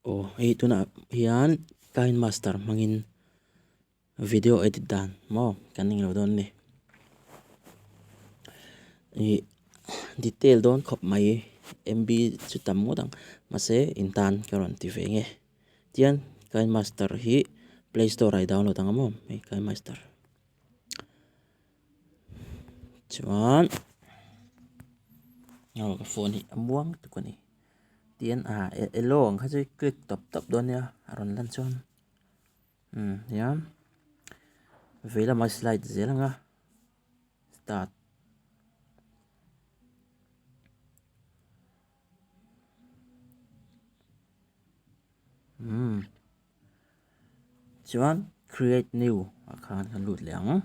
Aw hei tunah hian Kind Master hmangin video edit dan maw kan ning lo dawn a ni. Ih detail dawn khawp mai MB chu tam ngawt ang mahse in tan ka rawn ti ve nge. Tian Kind Master hi play store ah i download ang a maw hei Kind Master. Chuan aw ka phone hi a muang tuk a ni tian ah elo ang kha chu click tawp tawp dawn nia a rawn lan chuan umm hian vei lama slide zel ang a start. Umm chuan create new ah khan kan lut leh ang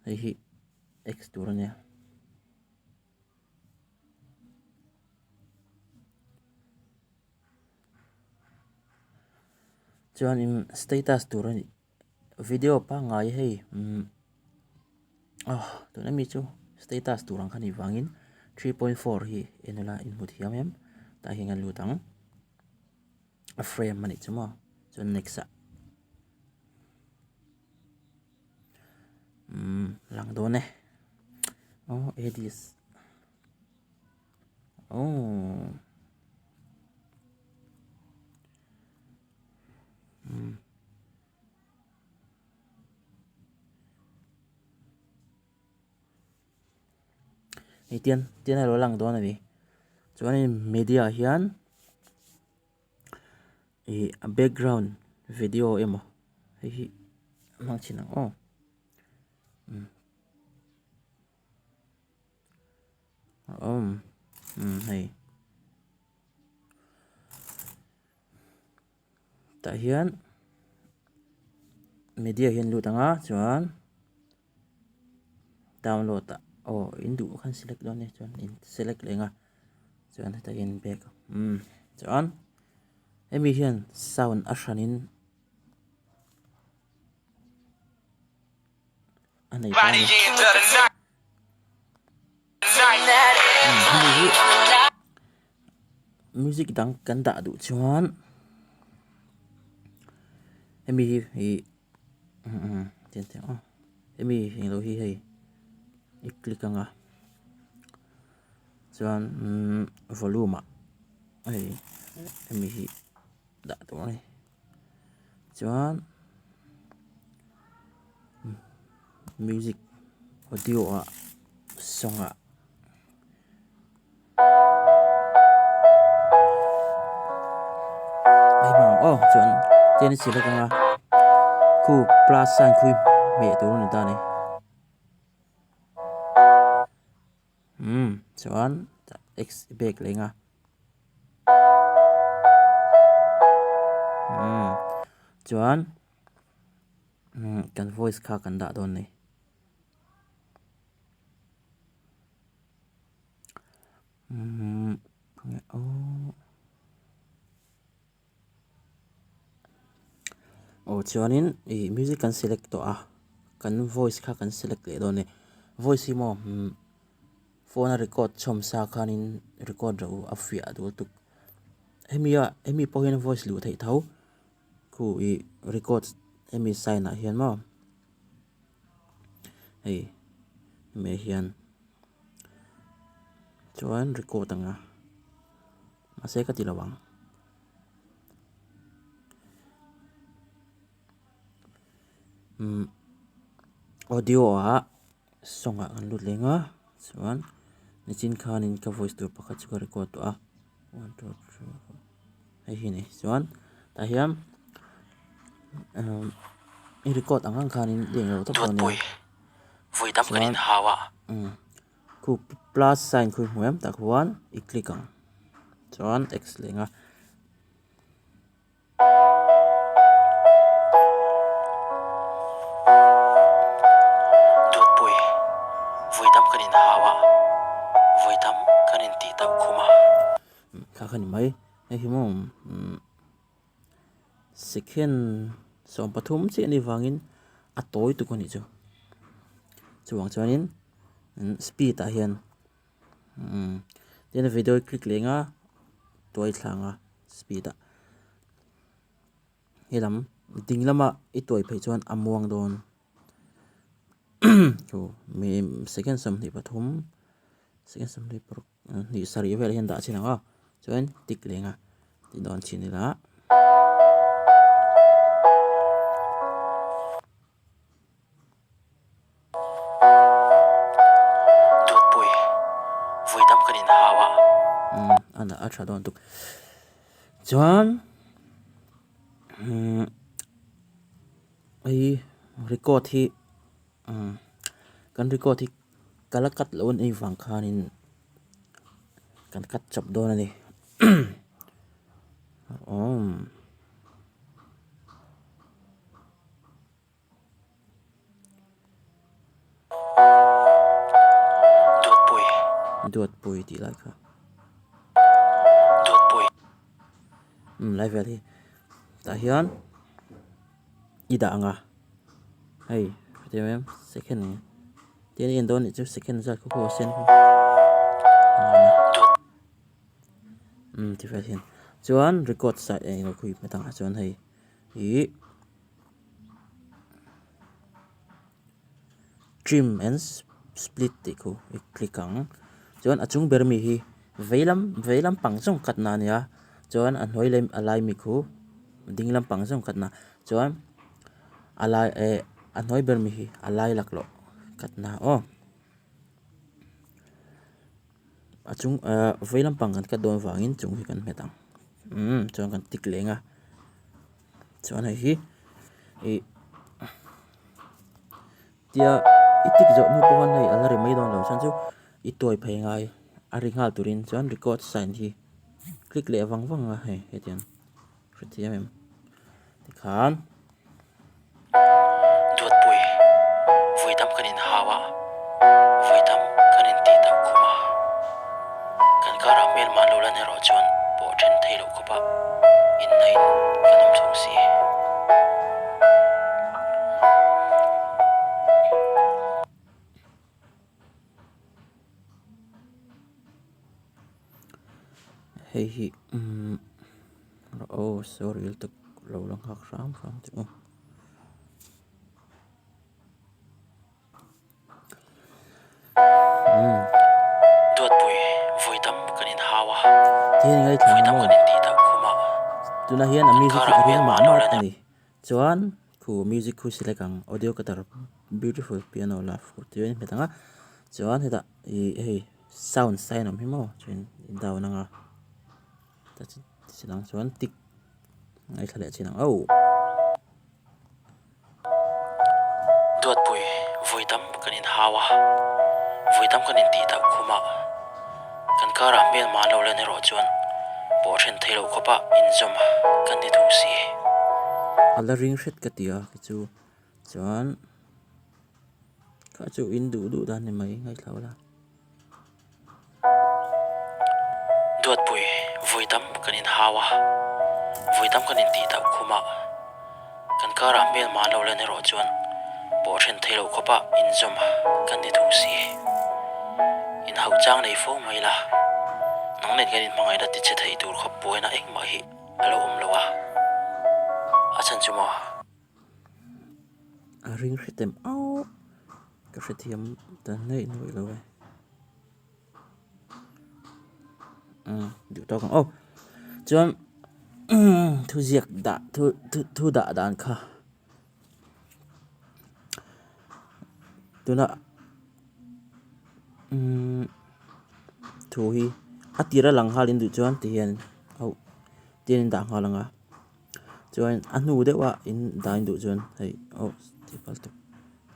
hei hi x tur a nia. Chuan in status tur a nih video pangngai hei umm ah tuna mi chu status tur ang kha nih vangin 3.4 hi en ula in hmu thiam em tah hian kan lut ang a frame a nih chu maw chuan next ah umm lang dawn e aw edit aw. Hei tian tian a lo lang dawn a ni chuanin media ah hian ih a background video emaw hei hi a hmang thin ang aw. A awm hei tah hian media hian lut ang a chuan download ah aw in duh khan select dawn nia chuan in select leh ang a chuan hetah hian back umm chuan hemi hian sound a hranin a nei ta a ni. Hemi hi music dang kan dah duh chuan hemi hi ih hemi englo hi hei i click ang a chuan volume ah hei hemi hi dah tur a ni chuan music audio ah song ah hei hmang ang aw chuan tian a select ang a khu plus sign khu hi hmeh tur a ni ta a ni umm chuan x bag leh ang a. Umm chuan umm kan voice kha kan dah dawn a ni. Umm khawnge aw aw chuanin ih music kan select tawh a kan voice kha kan select leh dawn a ni voice hi maw umm. Phone a record chhawm sa khanin record rawh u a fiah duh lutuk. Hemi a hemi pawh hian voice luh theih tho khu ih record hemi sign ah hian maw hei hemi ah hian chuan record ang a mahse ka ti lo ang. Umm audio ah. Song ah kan lut leng a chuan nichin khanin ka voice tur pakhat chu ka record tawh a one two three four hei hi a ni chuan tah hian umm i record ang ang khanin i englo tawp dawn nia chuan umm khu plus sign khu i hmu em tah khuan i click ang chuan x leng a. Dawtpui, vawi tam kan inhau a, vawi tam kan intih tauh khum a. Kha kha ni mai, hei hi maw second 13 chiah anih vangin a tawi tuk a nih chu. Chuvang chuanin speed ah hian tin video i click leh ang a. tuai thla ang a speed ah helam ding lama i tuai phei chuan a muang dawn second 23 second 26 hnih sarih velah hian dah chin ang a chuan tik leng a tih dawn chin ila. Dawtpui vui tam kan inhau a. Umm a a tha dawn tuk chuan umm hei record hi umm kan record hi ka la cut loh a nih vang khanin kan cut chawp dawn a ni umm. Duatpui. Duatpui tih lai kha. Duatpui. Umm lai vel hi tah hian i dah ang a hei hetiang em second tin a en dawn nih chu second zat khaw khaw a sen kha umm ti vel hian chuan record side a englo khawi hmet ang ah chuan hei ih. Trim and split tih khu i click ang chuan a chung ber mi hi vei lam vei lampang zawng cut na a nia chuan a hnuai leh a lai mi khu ding lampang zawng cut na chuan a lai eh a hnuai ber mi hi a lai laklawh cut na aw a chung ah vei lampang kan cut dawn vangin chung hi kan hmet ang umm chuan kan tick leng a. Chuan hei hi ih tia i tik zawh hnu pawh khan hei a la ri mai dawn lo chuan chu i tuai phei ngai a ri nghal turin chuan record sign hi click leh vang vang a hei hetiang hrethiam em tikhan. Duatpui, vawi tam kan inhau a, vawi tam kan intih tauh khum a. Kan karah hmelma an lo lan erawh chuan pawh then thei loh khawpa innain kan awm thung si. Hei hi umm aw sorry lutuk lo la nghak hram hram teh u. Umm. Duatpui vawi tam kan inhau a, Ti hian ngaithla vawi tam ang kan intih tauh khum a. Tunah hian a Kan music hi karah a ring hmelma mah an lo mah la a ni. Chuan khu music khu select ang audio cutter beautiful piano love khu tih a inhmet ang a chuan hetah ih hei sound sign awm hi maw chuan in down ang a ta chin ang chuan tick ngaithla leh chin ang aw. Duatpui vawi tam kan inhau a, vawi tam kan intih tauh khum a, kan karah hmelma an lo lan erawh chuan pawh then thei loh khawpa inzawm kan ni thung si. A la ring hret ka ti a khi chu chuan kha chu in duh duh dan ni mai ngaithla ula. Duatpui, vawi tam kan inhau a, vawi tam kan intih tauh khum a, kan karah hmelma an lo lan erawh chuan pawh then thei loh khawpa inzawm kan ni thung si. Inhauh chang nei fo mai la, nang nen kan inhmangaihna tichhe thei tur khawp buaina engmah hi a lo awm lo a, a chhan chu maw? A ring hretem auh ka hrethiam ta hnaih hnuaih lo e umm duh tawk ang aw chuan thu ziak dah thu thu thu dah dan kha tuna umm thu hi a tir a lang nghal in duh chuan tihian auh tihian in dah nghal ang a. Chuan a hnu deuh a in dai duh chuan hei aw tih palh tawp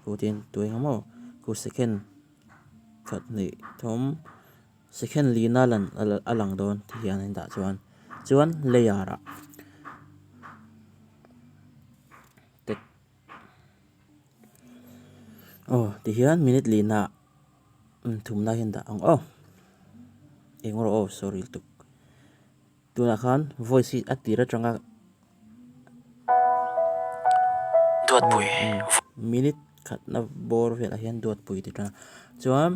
khu te hian tuai ang maw khu second khat hnih thum second lina lan a lang dawn ti hian an dah chuan chuan layer ah tek aw ti hian minute lina thumna hian dah ang aw eng rawh aw sorry lutuk. Tunah khan voice hi a tir atanga Duatpui minute khatna bawr velah hian Duatpui tih tana chuan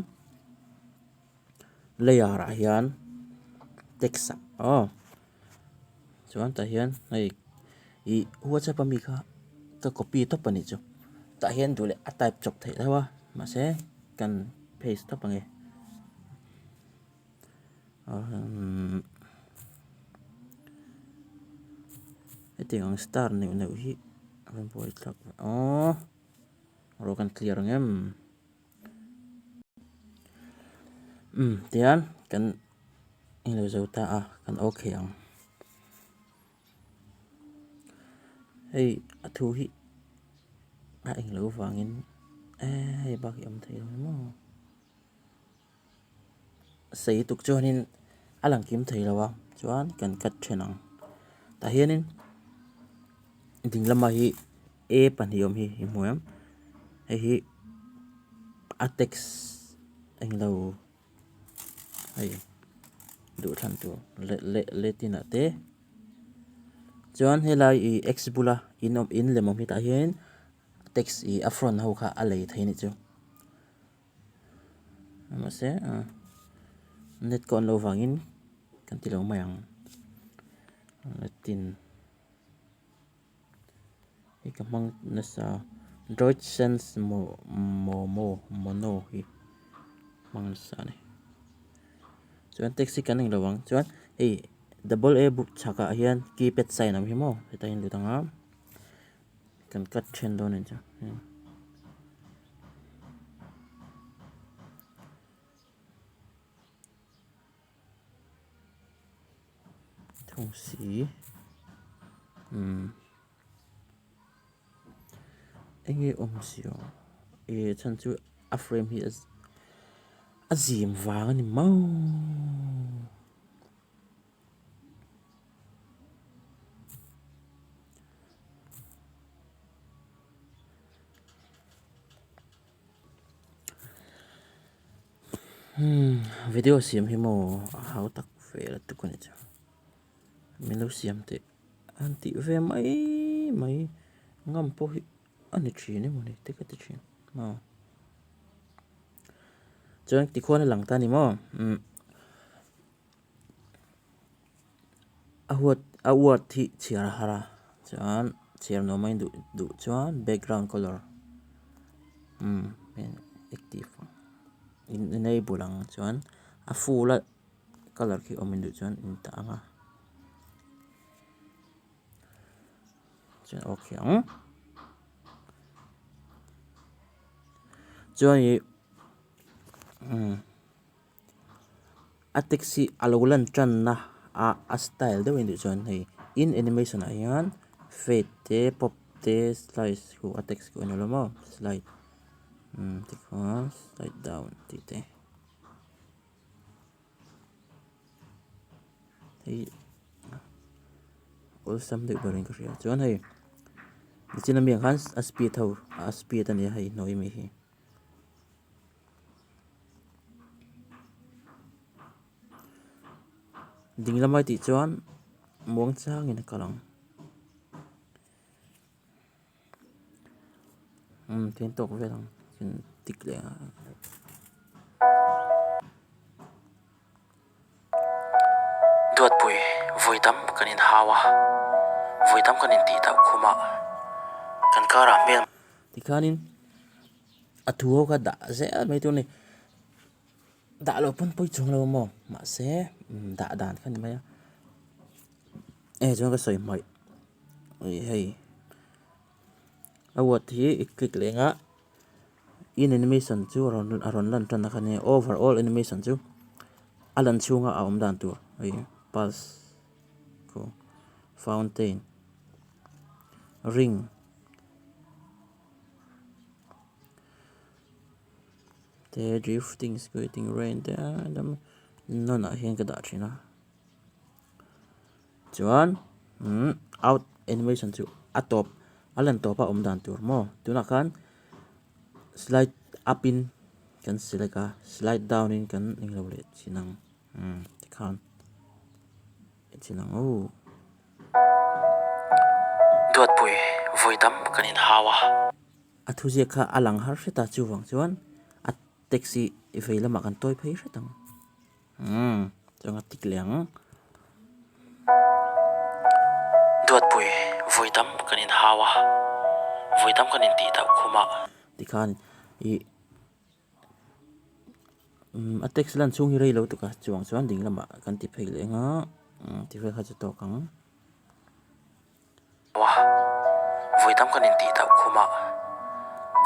layer ah hian text ah aw. Chuan tah hian hei ih whatsapp ami kha ka copy tawp a nih chu. Tah hian duh leh a type chawp theih deuh a mahse kan paste tawp ang e. Hetiang ang star neuh neuh hi a rawn buai thlak aw rawh kan clear ang em. Umm tihian kan englo zo ta a kan okay ang hei a thu hi a englo vangin eh hei bak hi a awm thei lo maw sei tuk chuanin a lang kim thei lo a chuan kan cut then ang tah hianin ding lamah hi a pahnih awm hi i hmu em hei hi a text englo hei duhthlan tur leh leh latin ah te chuan helai ih x bula in awm in lem awm hi tah hian text ih a front ho kha a lei thei a nih chu. Mahse net ka on loh vangin kan ti lo mai ang latin hei ka hmang nasa droid sense momo mono hi hmang nasa a ni chuan taxi kan eng lo ang chuan hei double a book chhakah hian keypad sign a awm hi maw hetah hian lut ang a kan cut then dawn a ni chu. Thung si umm enge awm si aw ih chhan chu a frame hi a zim vang a ni maw. Hmm video siam hi maw a hau tak vel a tuk a ni chu min lo siam teh an tih ve mai mai ngam pawh hi a ni thin emaw ni te ka ti thin maw chuan tikhuan a lang ta a ni maw umm. A huat a word hi chhiar a har a chuan chhiar nuam a induh duh chuan background colour umm active in enable ang chuan a full a colour khi awm induh chuan in tah ang a chuan okay ang chuan ih umm. A text hi a lo lan tanna a a style deuh a nih chuan hei in animation ah hian fade te pop te slice khu a text khu a ni lo maw slide umm tikhuan slide down tih te hei awlsam deuh ber in ka hria chuan hei nichin ami ang khan a speed ho a speed a nia hei hnuai ami hi. Ding lamai tih chuan muang changin a kal ang umm tihian tawk vel ang tik leh ang. Duatpui vawi tam kan inhau a, vawi tam kan intih tauh khum a, kan karah hmel. Tikhanin. A thu ho kha dah zel mai tur a ni dah loh pawn pawi chuang lo maw mahse dah dan kha a ni mai a hei chuan ka sawi hmaih ih hei a word hi i click leh ang a in animation chu a rawn a rawn lan tan a kha nia overall animation chu a lan chhunga a awm dan tur hei pulse fountain ring. Te drifting squirting rain te a dam nawn ah hian ka dah thin a chuan umm out animation chu a tawp a lan tawp a awm dan tur maw tunah khan slide up in kan select a slide down in kan englo leh chin ang umm tikhan. Chin ang aw. Duatpui, vawi tam kan inhau a. A thuziak kha a lang har hret a, chuvang chuan a taxi vei lamah kan tawi phei hret ang. Umm, chuan a tik leh ang. Vawi tam kan inhau a, vawi tam kan intih tauh khum a. Tikhan ih umm a text lan chhung hi rei lo tuk a, chuang chuan ding lamah kan ti phei leh anga umm ti vel kha chu tawk ang. A, vawi tam kan intih tauh khum a,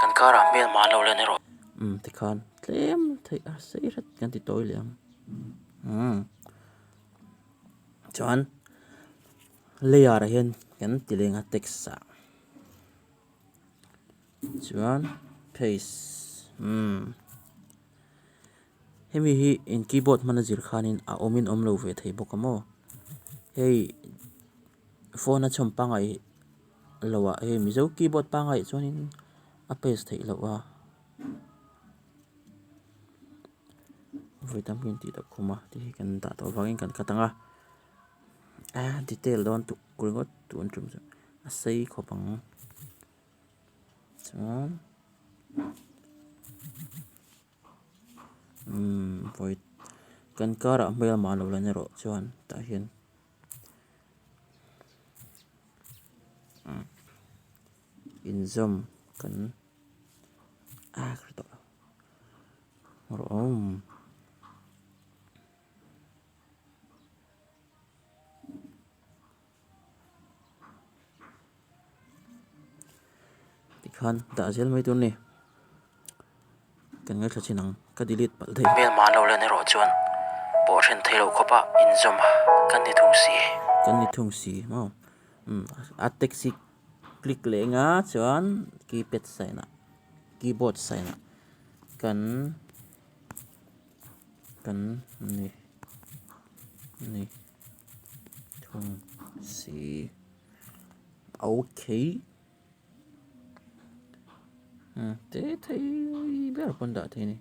kan karah hmel man lo lan erawh. Umm tikhan tlem theih a sei hret kan ti tawi leh ang umm chuan layer ah hian kan ti leng a text ah chuan paste umm hemi hi in keyboard hman a zir khanin a awmin awm lo ve thei bawk a maw hei. Phone a chhawm pangngai loh ah hei mizo keyboard pangngai chuanin a paste theih loh a vawi tam hian tih loh khum a tih hi kan dah tawh avangin kan cut ang a a detail dawn tuk ringawt tun tum chu a sei khawp ang chuan umm vawi kan karah hmelma lo lan erawh chuan tah hian. Inzawm kan a ka hre tawh lo rawh awm. Tikhan dah zel mai tur a ni. Kan ngaithla chin ang, ka delete palh daih. Hmel man lo lan erawh chuan pawh then thei loh khawpa inzawm kan ni thung si. Kan ni thung si maw? Umm a text hi click leh anga chuan keypad sign ah keyboard sign ah kan kan ni ni thung si. Okay. Te thei ber pawn dah thei a ni.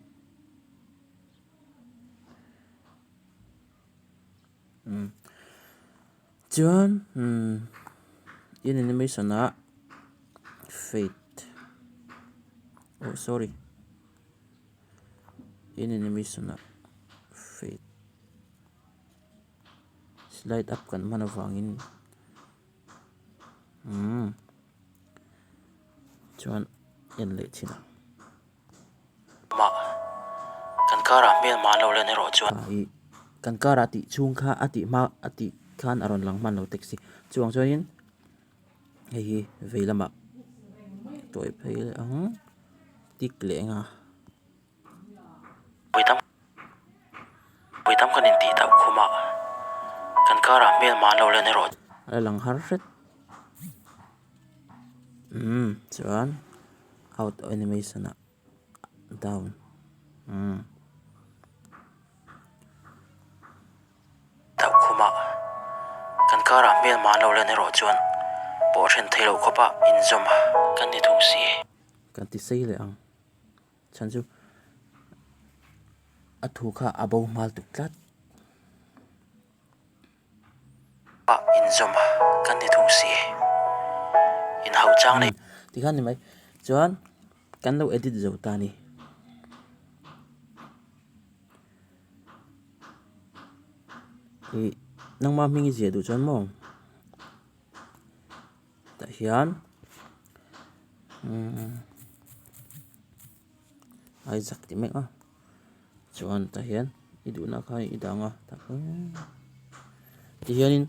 Chuan in animation ah fade oh sorry in animation ah fade slide up kan hman avangin. Umm chuan en leh thin ang. Mah kan karah hmel mah lo lan erawh chuan. Ih kan karah tih chhung kha a tih hma a tih khan a rawn lang hman lo taxi chuvang chuanin hei hi vei lamah tawi phei leh ang tik leh anga. Vawi tam vawi tam kan intih tauh khum a, kan karah hmel man lo lan erawh. A la lang har hret. Umm chuan out animation ah down umm. Tauh khum a, kan karah hmel man lo lan erawh chuan pawh then thei loh khawpa inzawm kan ni thung si. Kan ti sei leh ang. Chhan chu a thu kha a bo hmal tuk tlat. A inzawm kan ni thung si. Inhauh chang nei. Tikhan ni mai. Chuan kan lo edit zo ta ni. Ih nangma hming i ziah duh chuan maw? Tah hian umm Isaac tih mek a chuan tah hian i duhna kha i dang a tihianin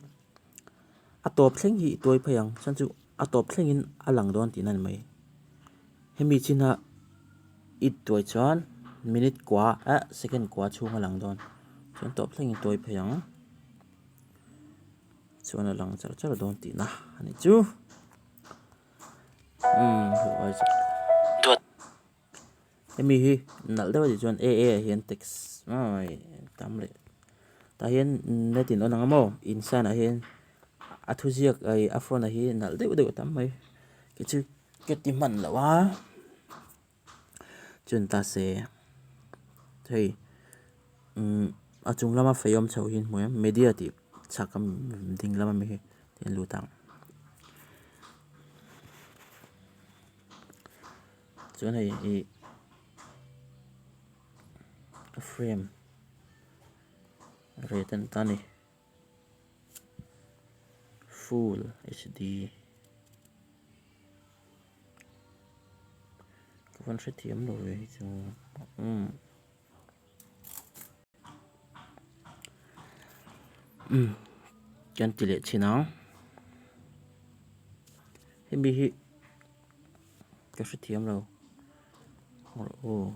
a tawp thleng hi i tuai phei ang chuan chu a tawp thlengin a lang dawn tihna a ni mai hemi chin a i tuai chuan minute kua eh second kua chhung a lang dawn chuan tawp thlengin i tuai phei ang. Chuan a lang char char dawn tihna a ni chu. Umm hmuh ai chu. Duat. Hemi hi nalh deuh a tih chuan AA ah hian text mai tam leh. Tah hian net in on ang a maw insign ah hian a thuziak ai a phone ah hi nalh deuh deuh a tam mai. Kei chu ka ti hman loh a. Chuan ta se hei umm a chung lama fei awm chho hi an hmu em media tih chhak a ding lama mi hi an lut ang chuan hei ih a frame rate an ta a ni full H_D. Ka van hrethiam lo ve hi chu umm umm kan ti leh thin ang hemi hi ka hrethiam lo aw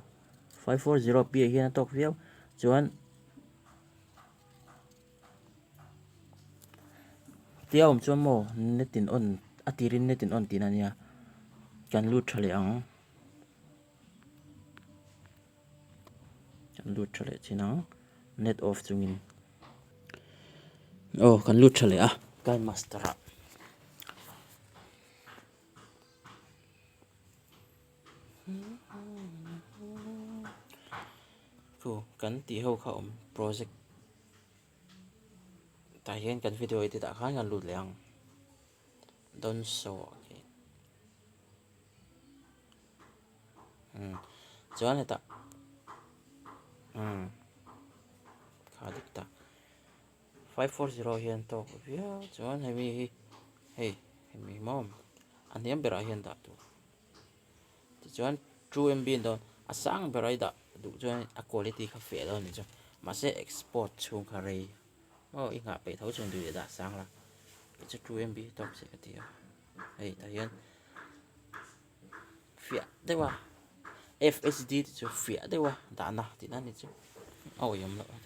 540 p ah hian a tawk viau chuan Tia awm chuan maw net in on a tirin net in on tihna ania kan lut tha leh ang kan lut tha leh chin ang net off chungin aw kan lut tha leh a kind master ah. Chu kan tih ho kha awm project tah hian kan video edit ah khan kan lut leh ang don't show ah khian umm chuan hetah umm kha dik ta 540 hian tawk viau chuan hemi hi hei hemi maw a hniam berah hian dah tur tichuan two MB an dawn a sang berah i dah duh chuan a quality kha feh dawn a ni chu mahse export chhung kha rei maw i nghah peih tho chuan duh leh dah sang la kei chu two MB tawk che ka ti a hei tah hian fiah deuh a F_H_D te chu fiah deuh a dahna tihna a ni chu a awih awm loh a.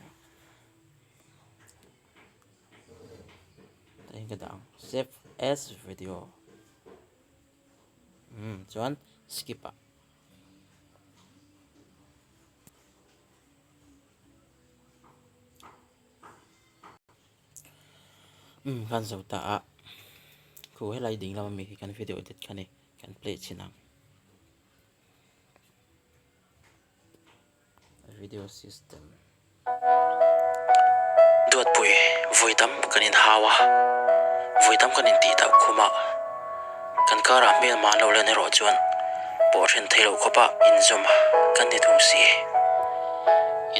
Tah hian ka dah ang save as video umm chuan skip ah umm kan zo ta a khu helai ding lama mi hi kan video edit kha ni kan play chhin ang. Video system. Duatpui, vawi tam kan inhau a, vawi tam kan intih tauh khum a, kan karah hmel man lo len erawh chuan pawh then thei loh khawpa inzawm kan ni thung si.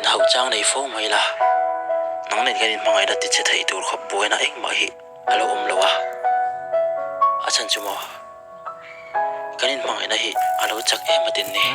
Inhauh chang nei fo mai la, nang nen kan inhmangaihna tichhe thei tur khawp buaina engmah hi a lo awm lo a, a chhan chu maw? Kan inhmangaihna hi a lo chak em atin ni.